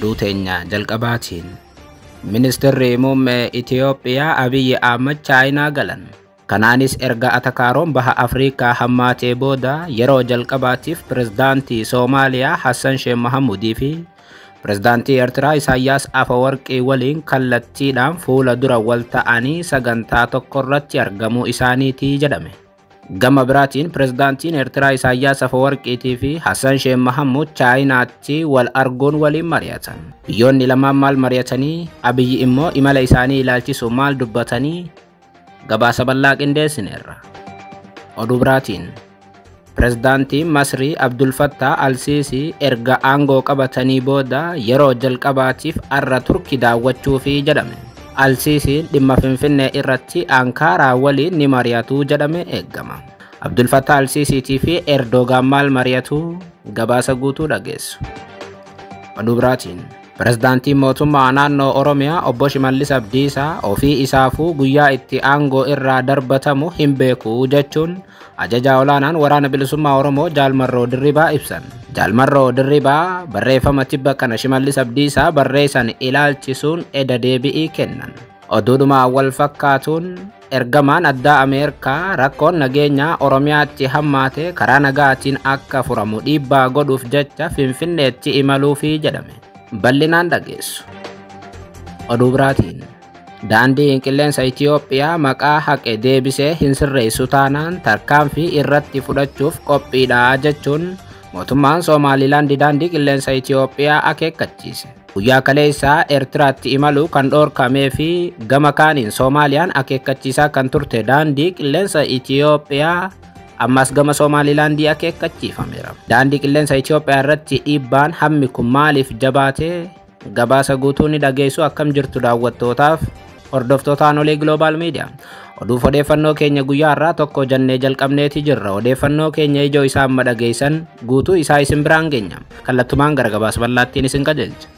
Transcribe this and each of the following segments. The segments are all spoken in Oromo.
Oduu teenya jalqabaatiin Ministeerri muummee Itiyoophiyaa Abiyyi Ahmad Chaayinaa galan. Kanaanis erga atakaaroon baha Afrikaa hammaatee booda yeroo jalqabaatiif pirezidaantii Soomaaliyaa Hassan Sheikh Mahamudii fi pirezidaantii Eertiraa Isaayyaas Afawarqii waliin kallattiidhaan fuula dura wal ta'anii sagantaa tokko irratti argamuu isaaniitii jedhame. Gama biraatiin pirezidaantiin Eertiraa Isaayyaas Afawarqiitii fi Hassan Sheikh Mahamud Chaayinaatti wal arguun waliin mari'atan. Biyyoonni lamaan maal mari'atanii, Abiyyi immoo imala isaanii ilaalchisu maal dubbatanii gabaasa bal'aa qindeessineerra. Oduu biraatiin Pirezidaantiin Masrii Abdul Fattah Al-Siisii erga aangoo qabatanii booda yeroo jalqabaatiif arra Turki daawwachuufi jedhame. Al-Siisiin dhimma Finfinnee irratti Ankaaraa waliin ni mari'atu jedhame eegama. Abdul Fattah Al-Siisiitii fi Erdogaan maal mari'atu gabaasa guutuu dhageessu. Oduu biraatiin Pirezidaantiin mootummaa naannoo Oromiyaa obbo Shimallis Abdiisaa ofii isaafuu guyyaa itti aangoo irraa darbatamu hin beeku jechuun ajajaa olaanaan waraana bilisummaa Oromoo Jaalmarroo Dirribaa ibsan. Jaalmarroo Dirribaa barreeffama tibba kana Shimallis Abdiisaa barreessan ilaalchisuun eda deebi'ii kennan. Oduudhuma wal fakkaatuun ergamaan addaa Ameerikaa rakkoon nageenyaa Oromiyaatti hammaate karaa nagaatiin akka furamu dhiibbaa godhuuf jecha Finfinneetti imaluufi jedhame. Bal'inaan dhageessu. Oduu biraatiin daandiin qilleensa Itiyoophiyaa maqaa haqe deebisee hin sirreessu taanaan tarkaanfii irratti fudhachuuf qophiidha jechuun mootummaan Somaalilaand daandii qilleensa Itiyoophiyaa akeekkachiise. Guyyaa kaleessaa Eertiraatti imaluu kan dhoorkamee fi gama kaaniin Soomaaliyaan akeekkachiisaa kan turte daandii qilleensa Itiyoophiyaa ammas gama Somaalilaandii akeekkachiifameera. Daandii qilleensa Itiyoophiyaa irratti dhiibbaan hammi kun maaliif jabaatee gabaasa guutuu ni dhageessu. Akkam jirtu daawwattootaaf hordoftootaan Olee Global Media. Oduuf odeeffannoo keenya guyyaa har'aa tokko jannee jalqabneeti jirra. Odeeffannoo keenya ijoo isaa amma dhageessan guutuu isaa isin biraan geenya. Kallattumaan gara gabaasa bal'aattiin isin qajeelcha.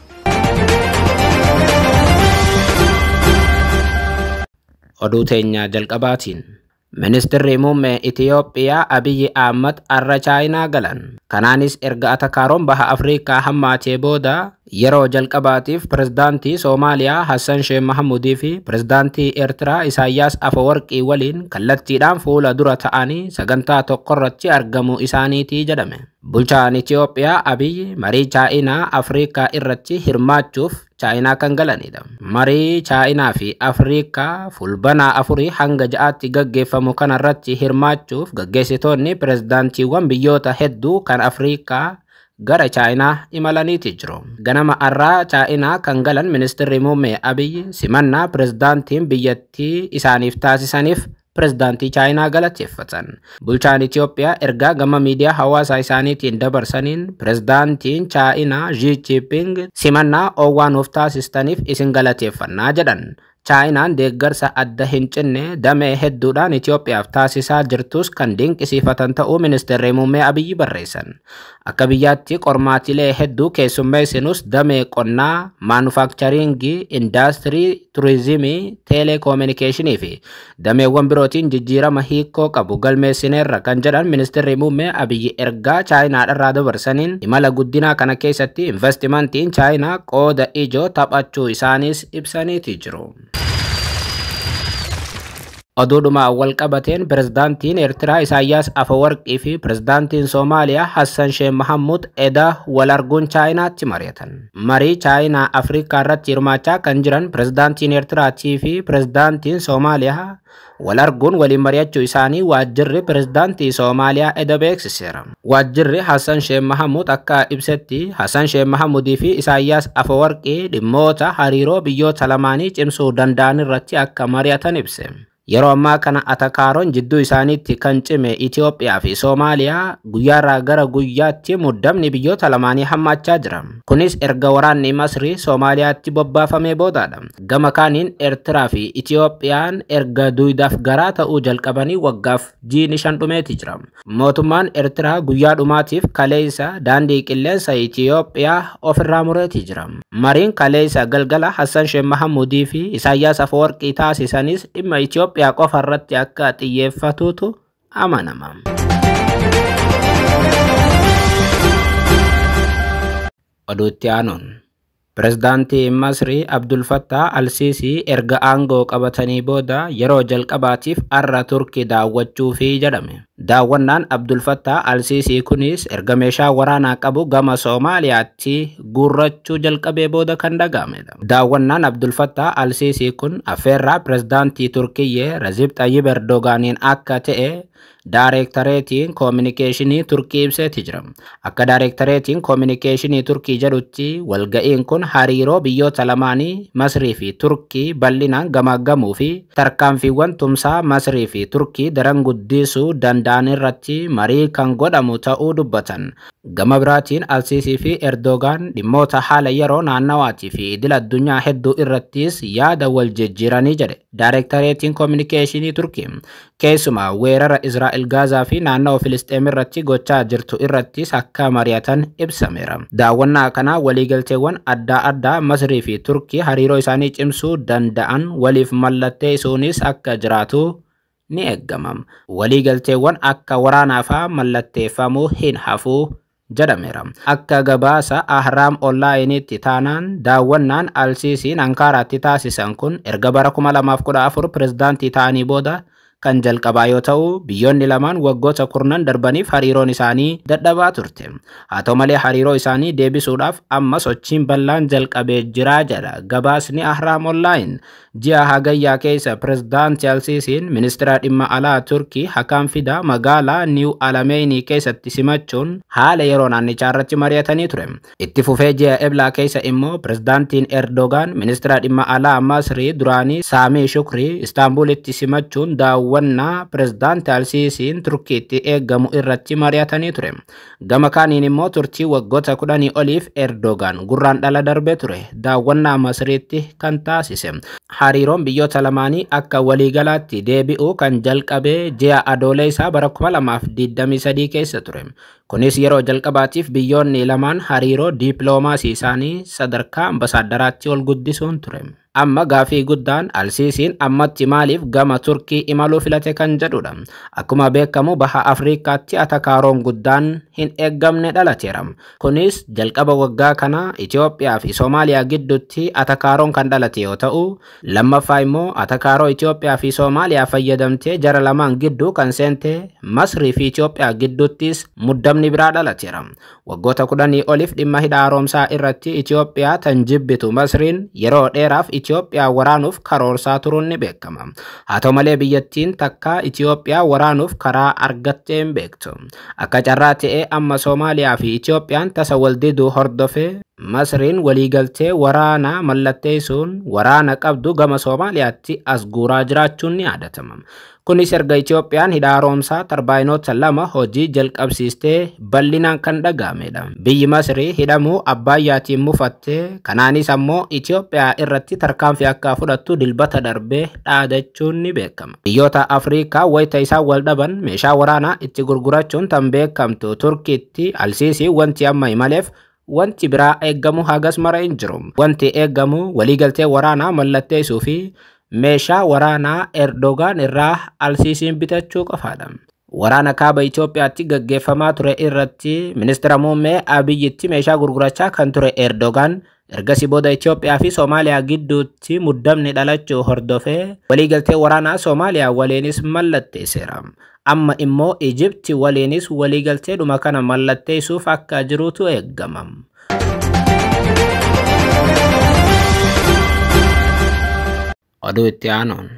Oduu teenya jalqabaatiin Ministeerri muummee Itiyoophiyaa Abiyyi Ahmad arra Chaayinaa galan. Kanaanis erga atakaaroon baha Afrikaa hammaatee booda yeroo jalqabaatiif pirezidaantii Soomaaliyaa Hassan Sheikh Mahamudii fi pirezidaantii Eertiraa Isaayyaas Afawarqii waliin kallattiidhaan fuula dura ta'anii sagantaa tokkorratti argamuu isaaniitii jedhame. Bulchaan Itiyoophiyaa Abiyyi marii Chaayinaa Afrikaa irratti hirmaachuuf Chaayinaa kan galanidha. Marii Chaayinaa fi Afrikaa fulbanaa 4 hanga 6tti gaggeeffamu kanarratti hirmaachuuf gaggeessitoonni pirezidaantiiwwan biyyoota hedduu kan Afrikaa gara Chaayinaa imalaniiti jiru. Ganama arraa Chaayinaa kan galan ministeerri muummee Abiyyi simannaa pirezidaantiin biyyattii isaaniif taasisaniif pirezidaantii Chaayinaa galateeffatan. Bulchaan Itiyoophiyaa ergaa gama miidiyaa hawaasaa isaaniitiin dabarsaniin pirezidaantiin Chaayinaa Xi Jinping simannaa oowwaa nuuf taasistaniif isin galateeffannaa jedhan. Chaayinaan deeggarsa adda hin cinne damee hedduudhaan Itiyoophiyaaf taasisaa jirtus kan dinqisiifatan ta'uu ministeerri muummee Abiyyi barreessan. Akka biyyaatti qormaatilee hedduu keessummeessinus damee qonnaa, maanufaakcharingii, indaastirii, turizimii, teeleekoominikeeshinii fi dameewwan birootiin jijjiirama hiikoo qabu galmeessineerra kan jedhan ministeerri muummee Abiyyi ergaa Chaayinaadharraa dabarsaniin imala guddinaa kana keessatti investimentiin Chaayinaa qooda ijoo taphachuu isaaniis ibsaniiti jiru. Oduudhuma wal qabateen pirezidaantiin Eertiraa Isaayyaas Afawarqii fi pirezidaantiin Soomaaliyaa Hassan Sheikh Mahamud eda wal arguun Chaayinaatti mari'atan. Marii Chaayinaa Afrikaa irratti hirmaachaa kan jiran pirezidaantiin Eertiraatii fi pirezidaantiin Soomaaliyaa wal arguun waliin mari'achuu isaanii waajjirri pirezidaantii Soomaaliyaa eda beeksiseera. Waajjirri Hassan Sheikh Mahamud akka ibsetti Hassan Sheikh Mahamudii fi Isaayyaas Afawarqii dhimmoota hariiroo biyyoota lamaanii cimsuu danda'an irratti akka mari'atan ibse. Yeroo ammaa kana atakaaroon jidduu isaaniitti kan cime Itiyoophiyaa fi Soomaaliyaa guyyaarraa gara guyyaatti muddamni biyyoota lamaanii hammaachaa jira. Kunis erga waraanni Masrii Soomaaliyaatti bobbaafamee boodaadha. Gama kaaniin Eertiraa fi Itiyoophiyaan erga duudaaf garaa ta'uu jalqabanii waggaaf jiini 5 dhumeeti jira. Mootummaan Eertiraa guyyaa dhumaatiif kaleessa daandii qilleensa Itiyoophiyaa ofirraa mureeti jira. Mariin kaleessa galgala Hassan Sheikh Mahamudii fi Isaayyaas Afawarqii taasisanis dhimma Itiyoophiyaa qofa irratti akka xiyyeeffatutu amanama. Oduu itti aanuun Pireezidaantii Masrii Abdul Fattah Alsiisii erga aangoo qabatanii booda yeroo jalqabaatiif har'a Turkii daawwachuufi jedhame. Daawwannaan Abdul Fattah Alsiisii kunis erga meeshaa waraanaa qabu gama Soomaaliyaatti guurrachuu jalqabee booda kan dhaga'amedha. Daawwannaan Abdul Fattah Alsiisii kun affeerraa pireezidaantii Turkiyyee Rajib Xayyib Erdogaaniin akka ta'e Daareektareetiin Koominikeeshinii Turkii ibseeti jira. Akka Daareektareetiin Koominikeeshinii Turkii jedhutti walga'iin kun hariiroo biyyoota lamaanii Masrii fi Turkii bal'inaan gamaaggamuu fi tarkaanfiiwwan tumsaa Masrii fi Turkii daran guddisuu danda'an irratti marii kan godhamu ta'uu dubbatan. Gama biraatiin Alsiisii fi Erdogaan dhimmoota haala yeroo naannawaatii fi idil addunyaa hedduu irrattis yaada wal jijjiiranii jedhe Daareektareetiin Koominikeeshinii Turkii. Keessumaa weerara Israa'el Gaazaa fi naannawa Filisxeem irratti gochaa jirtu irrattis akka mari'atan ibsameera. Daawwannaa kana waliigalteewwan adda addaa Masrii fi Turkii hariiroo isaanii cimsuu danda'an waliif mallatteessuunis akka jiraatu ni eegama. Waliigalteewwan akka waraanaafaa mallatteeffamuu hin hafu jedhameera. Akka gabaasa Ahraam Onlaayiniitti taanaan daawwannaan Alsiisiin Ankaaraatti taasisan kun erga bara 2014 pireezidaantii ta'anii booda kan jalqabaa yoo ta'u biyyoonni lamaan waggoota kurnan darbaniif hariiroon isaanii dadhabaa turte. Haa ta'u malee hariiroo isaanii deebisuudhaaf amma sochiin bal'aan jalqabee jira jedha gabaasni Ahraam Online. Ji'a Hagayyaa keessa pireezidaantii Alsiisiin ministeera dhimma alaa Turkii Hakaan Fidaa magaalaa Niw Alameenii keessatti simachuun haala yeroo naannichaa irratti mari'atanii ture. Itti fufee ji'a Eblaa keessa immoo pireezidaantiin Erdogaan ministeera dhimma alaa Masrii duraanii Saamii Shukrii Istaanbulitti simachuun daawwannaa pireezidaantii Alsiisiin Turkiitti eegamu irratti mari'atanii ture. Gama kaaniin immoo turtii waggoota 10 oliif Erdogaan gurraan dhala darbee ture daawwannaa Masriitti kan taasise. Hariiroon biyyoota lamaanii akka waliigalaatti deebi'uu kan jalqabee ji'a Adoolessaa bara 2023 keessa ture. Kunis yeroo jalqabaatiif biyyoonni lamaan hariiroo diippiloomaasii isaanii sadarkaa ambasaaddaraatti ol guddisuun ture. Amma gaafii guddaan Alsiisiin ammatti maaliif gama Turkii imaluu filate kan jedhudha. Akkuma beekamu baha Afrikaatti atakaaroon guddaan hin eeggamne dhalateera. Kunis jalqaba waggaa kana Itoophiyaa fi Soomaaliyaa gidduutti atakaaroon kan dhalate yoo ta'u, lammaffaa immoo atakaaroo Itoophiyaa fi Soomaaliyaa fayyadamtee jara lamaan gidduu kan seente Masrii fi Itoophiyaa gidduuttis muddamni biraa dhalateera. Waggoota 10 oliif dhimma hidha haaromsaa irratti Itoophiyaa tan jibbitu Masriin yeroo dheeraaf Itoophiyaa waraanuuf karoorsaa turuun ni beekama. Haa ta'u malee biyyattiin takka Itoophiyaa waraanuuf karaa argattee hin beektu. Akka carraa ta'ee amma Soomaaliyaa fi Itoophiyaan tasa wal diduu hordofee Masriin waliigaltee waraanaa mallatteessuun waraana qabdu gama Soomaaliyaatti as guuraa jiraachuun ni yaadatama. Kunis erga Itoophiyaan hidha haaromsaa tarbaayinoota 2 hojii jalqabsiistee bal'inaan kan dhaga'amedha. Biyyi Masrii hidhamuu Abbayyaatiin mufattee kanaanis ammoo Itoophiyaa irratti tarkaanfii akka fudhattu dilbata darbee dhaadachuun ni beekama. Biyyoota Afrikaa wayita isaan wal dhaban meeshaa waraanaa itti gurgurachuun tan beekamtu Turkiitti Alsiisii wanti amma imaleef wanti biraa eeggamu hagas mara hin jiru. Wanti eeggamu waliigaltee waraanaa mallatteessuu fi meeshaa waraanaa Erdogaan irraa Alsiisiin bitachuu qofaadha. Waraana kaaba Itoophiyaatti gaggeeffamaa ture irratti ministeera muummee Abiyyitti meeshaa gurgurachaa kan ture Erdogaan ergasii booda Itoophiyaa fi Soomaaliyaa gidduutti muddamni dhalachuu hordofee waliigaltee waraanaa Soomaaliyaa waliinis mallatteesseera. Amma immoo Ijipti waliinis waliigalteedhuma kana mallatteessuuf akka jirutu eegama. Oduu itti aanuun.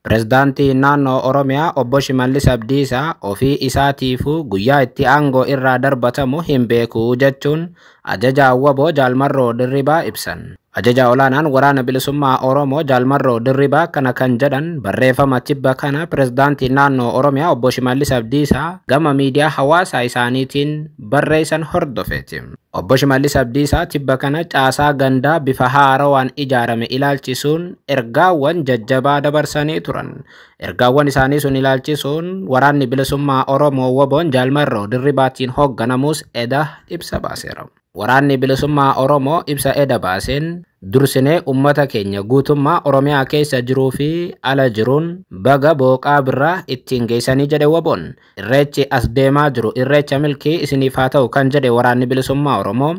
Pireezidaantii naannoo Oromiyaa obbo Shimallis Abdiisaa ofii isaatiifuu guyyaa itti aangoo irraa darbatamu hin beeku jechuun ajaja WBO Jaalmarroo Dirribaa ibsan. Ajaja olaanaan waraana bilisummaa Oromoo Jaalmarroo Dirribaa kana kan jedhan barreeffama tibba kana pireezidaantii naannoo Oromiyaa obbo Shimallis Abdiisaa gama miidiyaa hawaasaa isaaniitiin barreessan hordofeeti. Obbo Shimallis Abdiisaa tibba kana caasaa gandaa bifa haarawaan ijaarame ilaalchisuun ergaawwan jajjabaa dabarsanii turan. Ergaawwan isaanii sun ilaalchisuun waraanni bilisummaa Oromoo WBOn Jaalmarroo Dirribaatiin hoogganamus eda ibsa baaseera. Waraanni Bilisummaa Oromoo ibsa eda baaseen dursinee uummata keenya guutummaa Oromiyaa keessa jiruu fi ala jiruun baga booqaa birraa ittiin geessanii jedhe WBO'n. Irreechi as deemaa jiru irreecha milkii isiniif haa ta'u kan jedhe Waraanni Bilisummaa Oromoo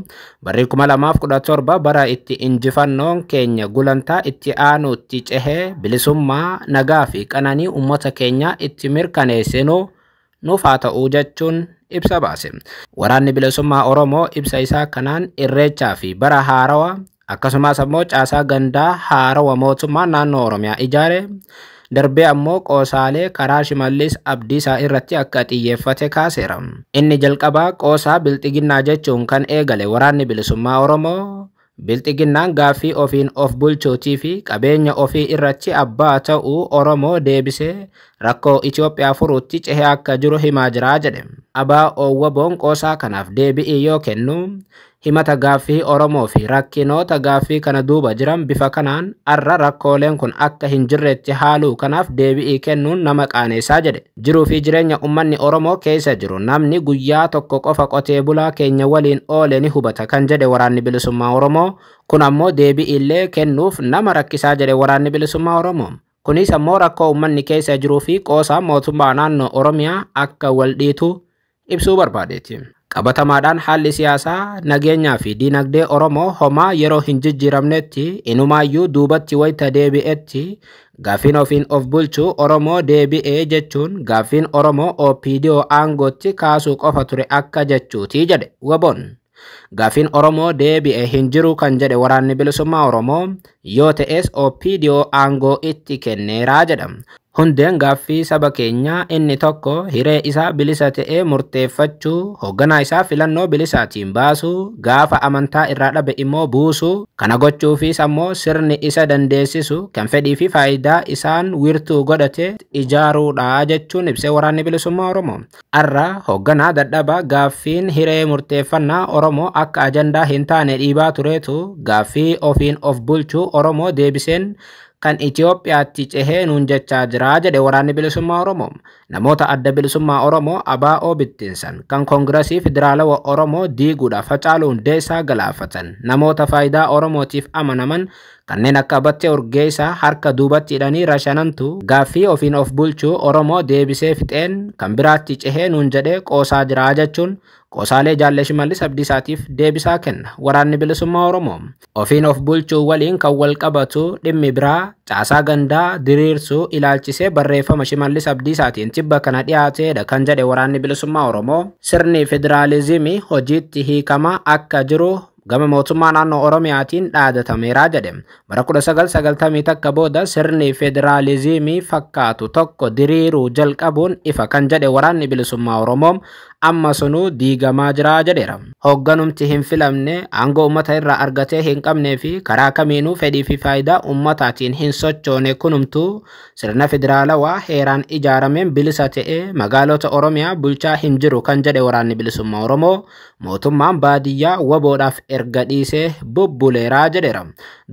barri 2017 bara itti injifannoon keenya gulantaa itti aanutti cehee bilisummaa nagaa fi qananii uummata keenyaa itti mirkaneessinu nuuf haa ta'u jechuun ibsa baase. Waraanni Bilisummaa Oromoo ibsa isaa kanaan irreechaa fi bara haarawaa akkasumas ammoo caasaa gandaa haarawa mootummaa naannoo Oromiyaa ijaare darbee ammoo qoosaalee karaa Shimallis Abdiisaa irratti akka xiyyeeffate kaaseera. Inni jalqabaa qoosaa Bilxiginnaa jechuun kan eegale Waraanni Bilisummaa Oromoo Bilxiginnaan gaaffii ofiin of bulchuutii fi qabeenya ofii irratti abbaa ta'uu Oromoo deebisee rakkoo Itoophiyaa furuutti cehee akka jiru himaa jira jedhe. ABO WBO'n qoosaa kanaaf deebi'ii yoo kennu himata gaaffii Oromoo fi rakkinoota gaaffii kana duuba jiran bifa kanaan arra rakkooleen kun akka hin jirretti haaluu kanaaf deebi'ii kennuun nama qaaneessaa jedhe. Jiruu fi jireenya uummanni Oromoo keessa jiru namni guyyaa tokko qofa qotee bulaa keenya waliin oole ni hubata kan jedhe Waraanni Bilisummaa Oromoo kun ammoo deebi'illee kennuuf nama rakkisaa jedhe Waraanni Bilisummaa Oromoo. Kunis ammoo rakkoo uummanni keessa jiruu fi qoosaa mootummaa naannoo Oromiyaa akka wal dhiitu ibsuu barbaadeeti. Qabatamaadhaan haalli siyaasaa nageenyaa fi diinagdee Oromoo homaa yeroo hin jijjiiramnetti inumaayyuu duubatti wayita deebi'etti gaaffiin ofiin of bulchuu Oromoo deebi'ee jechuun gaaffiin Oromoo OPDO aangootti kaasuu qofa ture akka jechuuti jedhe WBO'n. Gaaffiin Oromoo deebi'e hin jiru kan jedhe Waraanni Bilisummaa Oromoo yoo ta'es OPDO aangoo itti kenneeraa jedha. Hundeen gaaffii saba keenyaa inni tokko hiree isaa bilisa ta'ee murteeffachuu, hoogganaa isaa filannoo bilisaatiin baasuu, gaafa amantaa irraa dhabe immoo buusuu, kana gochuufis ammoo sirni isa dandeessisu kan fedhii fi faayidaa isaan wiirtuu godhate ijaaruudha jechuun ibsee Waraanni Bilisummaa Oromoo. Arra hoogganaa dadhabaa gaaffiin hiree murteeffannaa Oromoo akka ajandaa hin taane dhiibaa tureetu gaaffii ofiin of bulchuu Oromoo deebiseen kan Itoophiyaatti cehee nuun jechaa jira jedhe Waraanni Bilisummaa Oromoo. Namoota adda bilisummaa Oromoo ABO bittinsan kan Koongirasii Federaalawaa Oromoo diiguudhaaf Hacaaluu Hundeessaa galaafatan namoota faayidaa Oromootiif amanaman kanneen akka Battee Urgeessaa harka duubatti hidhanii rashanantu gaaffii ofiin of bulchuu Oromoo deebisee fixeen kan biraatti cehee nuun jedhee qoosaa jira jechuun qoosaalee Jaalle Shimallis Abdiisaatiif deebisaa kenna Waraanni Bilisummaa Oromoo. Ofiin of bulchuu waliin kan wal qabatu dhimmi biraa caasaa gandaa diriirsuu ilaalchisee barreeffama Shimallis Abdiisaatiin tibba kana dhiyaateedha kan jedhe Waraanni Bilisummaa Oromoo. Sirni federaalizimii hojiitti hiikamaa akka jiru gama mootummaa naannoo Oromiyaatiin dhaadatameera jedhe. Bara 1991 booda sirni federaalizimii fakkaatu tokko diriiruu jalqabuun ifa kan jedhe Waraanni Bilisummaa Oromoo amma sunuu diigamaa jira jedheera. Hoogganumti hin filamne aangoo uummata irraa argatee hin qabnee fi karaa kamiinuu fedhii fi faayidaa uummataatiin hin sochoone kunumtuu sirna federaalawaa heeraan ijaarameen bilisa ta'ee magaalota Oromiyaa bulchaa hin jiru kan jedhe Waraanni Bilisummaa Oromoo mootummaan baadiyyaa WBOdhaaf erga dhiisee bubbuleeraa jedheera.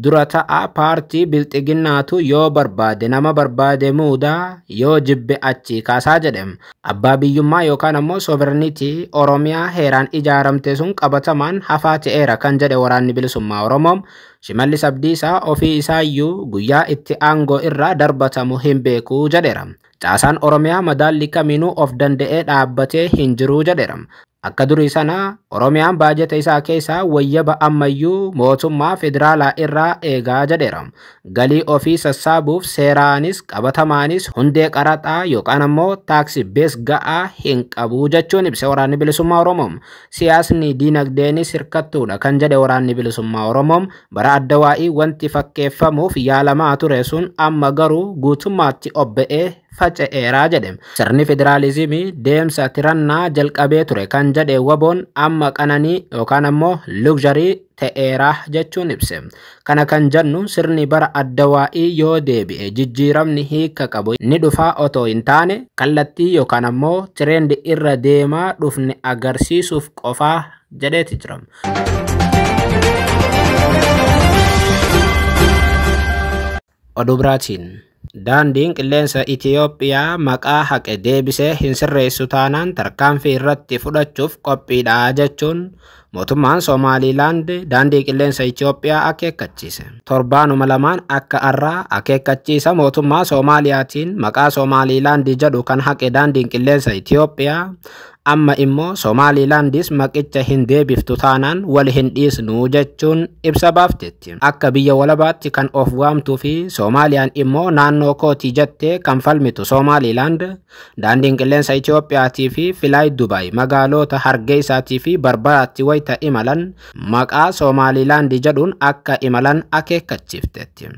Dura ta'aa paartii Bilxiginnaatu yoo barbaade nama barbaade muudaa yoo jibbe achii kaasaa jedhe. Abbaa biyyummaa yookaan ammoo sovereignty Oromiyaa heeraan ijaaramte sun qabatamaan hafaa ta'eera kan jedhe Waraanni Bilisummaa Oromoo. Shimallis Abdiisaa ofii isaayyuu guyyaa itti aangoo irraa darbatamu hin beeku jedheera. Caasaan Oromiyaa madaalli kamiinuu of danda'ee dhaabbatee hin jiru jedheera. Akka durii sana Oromiyaan baajata isaa keessaa wayyaba ammayyuu mootummaa federaalaa irraa eegaa jedheera. Galii ofii sassaabuuf seeraanis qabatamaanis hundee qaraxaa yookaan ammoo taaksii bees ga'aa hin qabu jechuun ibse Waraanni Bilisummaa Oromoo. Siyaasni diinagdeenis hirkattuudha kan jedhe Waraanni Bilisummaa Oromoo bara adda waa'ii wanti fakkeeffamuuf yaalamaa ture sun amma garuu guutummaatti obba'ee faca'eeraa jedhe. Sirni federaalizimii deemsa tirannaa jalqabee ture kan jedhe WBO'n amma qananii yookaan ammoo lugzharii ta'eeraa jechuun ibse. Kana kan jennu sirni bara adda waa'ii yoo deebi'e jijjiiramni hiika qabu ni dhufaa otoo hin taane kallattii yookaan ammoo tirendi irra deemaa dhufne agarsiisuuf qofaa jedheeti jira. Oduu biraatiin. Daandiin qilleensa Itiyoophiyaa maqaa haqe deebisee hin sirreessu taanaan tarkaanfii irratti fudhachuuf qophiidha jechuun mootummaan Somaaliilaand daandii qilleensa Itiyoophiyaa akeekkachiise. Torbaanuma lamaan akka har'aa akeekkachiisa mootummaa Soomaaliyaatiin maqaa Somaaliilaand jedhu kan haqe daandiin qilleensa Itiyoophiyaa amma immoo Somaaliilaandis maqicha hin deebiftu taanaan wal hin dhiisnu jechuun ibsa baafteetti. Akka biyya walabaatti kan of waamtuu fi Soomaaliyaan immoo naannoo kootii jettee kan falmitu Somaaliilaand daandiin qilleensa Itiyoophiyaatii fi Filaay Dubaay magaalota Hargeysaatii fi Barbaraatti wayita imalan maqaa Somaaliilaand jedhuun akka imalan akeekkachiifteetti.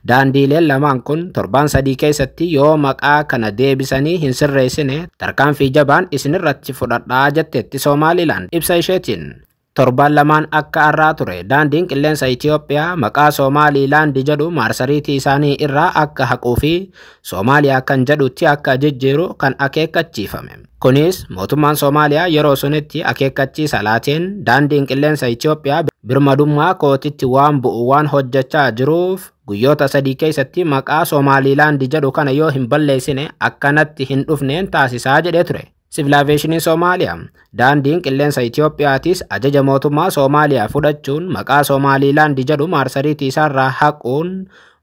Daandiileen lamaan kun torbaan 3 keessatti yoo maqaa kana deebisanii hin sirreessine tarkaanfii jabaan isinirratti fudhadhaa jetteetti Somaaliilaand ibsa isheetiin. Torbaan lamaan akka har'aa ture daandiin qilleensa Itiyoophiyaa maqaa Somaaliilaand jedhu maarsariitii isaanii irraa akka haquu fi Soomaaliyaa kan jedhutti akka jijjiiru kan akeekkachiifame. Kunis mootummaan Soomaaliyaa yeroo sunitti akeekkachiisa laateen daandiin qilleensa Itiyoophiyaa birmadummaa kootitti waan bu'u waan hojjechaa jiruuf guyyoota 3 keessatti maqaa Somaaliilaand jedhu kana yoo hin balleessine akkanatti hin dhufneen taasisaa jedhee ture. Sivilaaveeshiniin Soomaaliyaa daandiin qilleensa Itiyoophiyaatis ajaja mootummaa Soomaaliyaa fudhachuun maqaa Somaaliilaand jedhu maarsariitii isaarraa haquun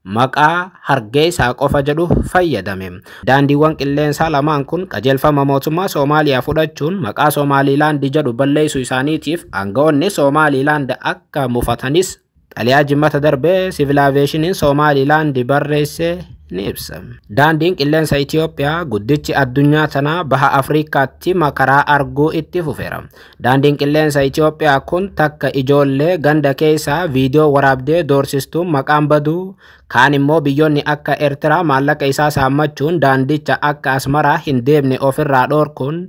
maqaa Hargeysaa qofa jedhu fayyadame. Daandiiwwan qilleensaa lamaan kun qajeelfama mootummaa Soomaaliyaa fudhachuun maqaa Somaaliilaand jedhu balleessuu isaaniitiif aangawoonni Somaaliilaand akka mufatanis xalayaa jimmata darbee sivilaaveeshiniin Somaaliilaand barreesse ni ibsa. Daandiin qilleensa Itiyoophiyaa guddichi addunyaa tanaa baha Afrikaatti makaraa arguu itti fufeera. Daandiin qilleensa Itiyoophiyaa kun takka ijoollee ganda keessaa viidiyoo waraabdee doorsistuun maqaan baduu kaan immoo biyyoonni akka Eertiraa maallaqa isaa saammachuun daandicha akka Asmaraa hin deemne ofirraa dhoorkuun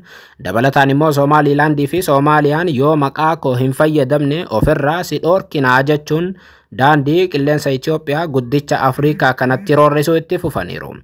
dabalataan immoo Somaaliilaandii fi Soomaaliyaan yoo maqaa koo hin fayyadamne ofirraa si dhoorkinaa jechuun daandii qilleensa Itiyoophiyaa guddicha Afrikaa kanatti roorrisuu itti fufaniiru.